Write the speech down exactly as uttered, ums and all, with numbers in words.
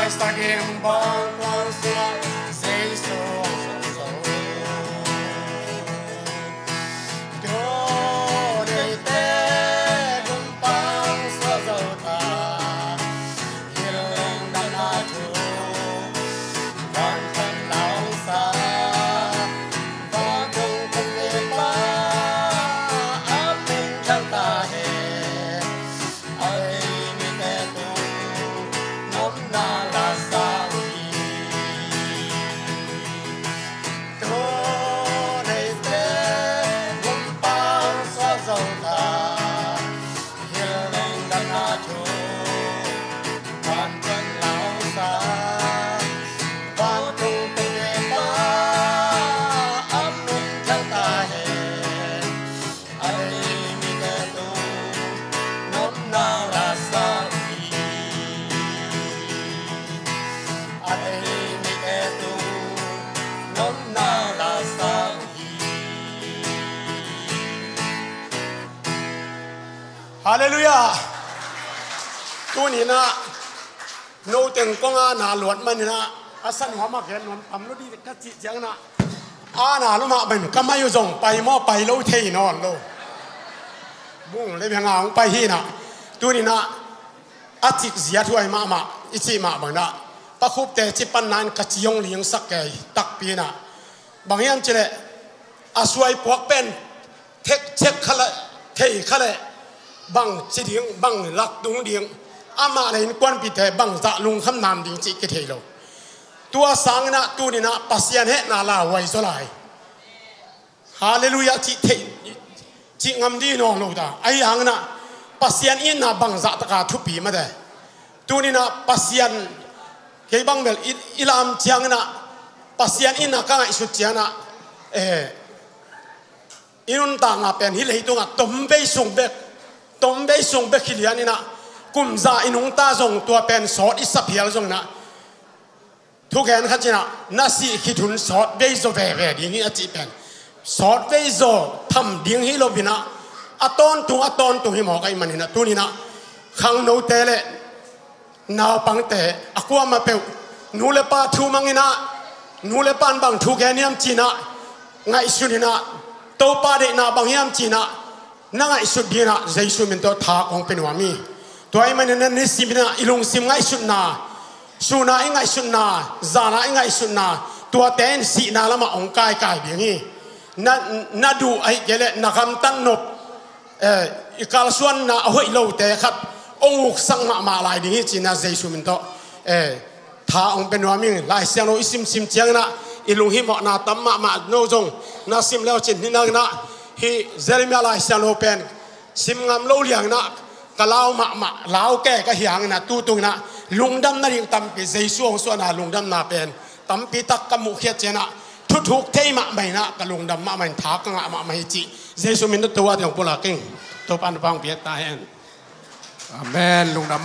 Saging bawng kuang suak Jesu hong zo. Tua neite gumpang suak zo ta. Hileng dana thu vanton lausa. Vantung tung nepa a min thang ta he. A ei mite tung nopna la sa uh hi. Tua neite gumpang suak zo ta. Hileng dana thu vanton lausa. Vantung tung nepa a min thang ta he. A ei mite tung nopna la sa uh hi. A ei mite tung nopna la sa uh hi. Halleluiah. Tuni-in ah no teng kong a na luat manin ah a san huam a gen nuam tam lo dih ka cih ciangin ah a na lo mah bangin ka mai uh zong pai maw, pai lo thei nawn lo. Bung le beng a hong pai hi-in ah tuni-in ah a cik zia thuai mahmah i cih mah bangin ah Pa Khupte ci panna in ka ci hong lingsak kei takpi-in ah bang hiam cih leh a suai puak pen thek cek kha leh thei kha leh bang ci ding, bang lak tung ding, amah le innkuanpihte bang zah lungkham nam ding cih kithei lo. Tua sangin ah tuni-in ah Pasian hehna lauhuai zaw lai. Halleluiah cih thei, cih ngam dih nawn lo ta. Ahi hangin ah Pasian itna bang zah taka thupi mate. Tuni-in ah Pasian kei bang bel i, i lam ciangin ah Pasian itna ka ngaihsut ciangin ah, eh, i nuntakna pen hih leitungah tomvei sung bek, tomvei sung bek hi lianin ah kum za i nungta zong tua pen sawt i sa phial zongin ah thugen khat in ah na sih khit hun sawtvei zaw veve ding hi a cih pen sawtvei zaw tham ding hi loin ah a tawntung, a tawntung hi mawk ahih manin ah tuni-in ah khangnote le naupangte a kuamah peuh nu le pa thu mangin ah, nu le pa in bang thu gen hiam ci-in ah ngaihsutin ah, Topa deihna bang hiam ci-in ah na ngaihsut dingin ah Jesu min tawh tha kong pia nuam hi. Tua ahih manin ah nisimin ah i lungsim ngaihsutna, sun a i ngaihsutna, zan a i ngaihsutna, tuate in sihna lamah hong kaikai ding hi. Na, na duh ahih kei leh na gamtat nop, eh, i kalsuanna a hoih lote khat hong uksak mahmah lai ding hi ci-in ah Jesu min tawh, eh, tha hong pia nuam hi. Lai Siangtho i simsim ciangin ah i lunghimawhna tam mahmah, no zong na sim le uh cin hi. Nangin ah hih Jeremiah Lai Siangtho pen sim ngam lo liangin ah ka lau mahmah, lau kei ka hih hangin ah tu tungin ah lungdam nading tampi, Jesu hong suahna lungdamna pen tampi tak ka muhkhiat ciangin ah thuthuk thei mahmah in ah ka lungdam mahmah in tha ka ngah mahmah hi cih Jesu min tawh tua ding hong pulak ing. Topa in thupha hong pia ta hen. Amen. Lungdam.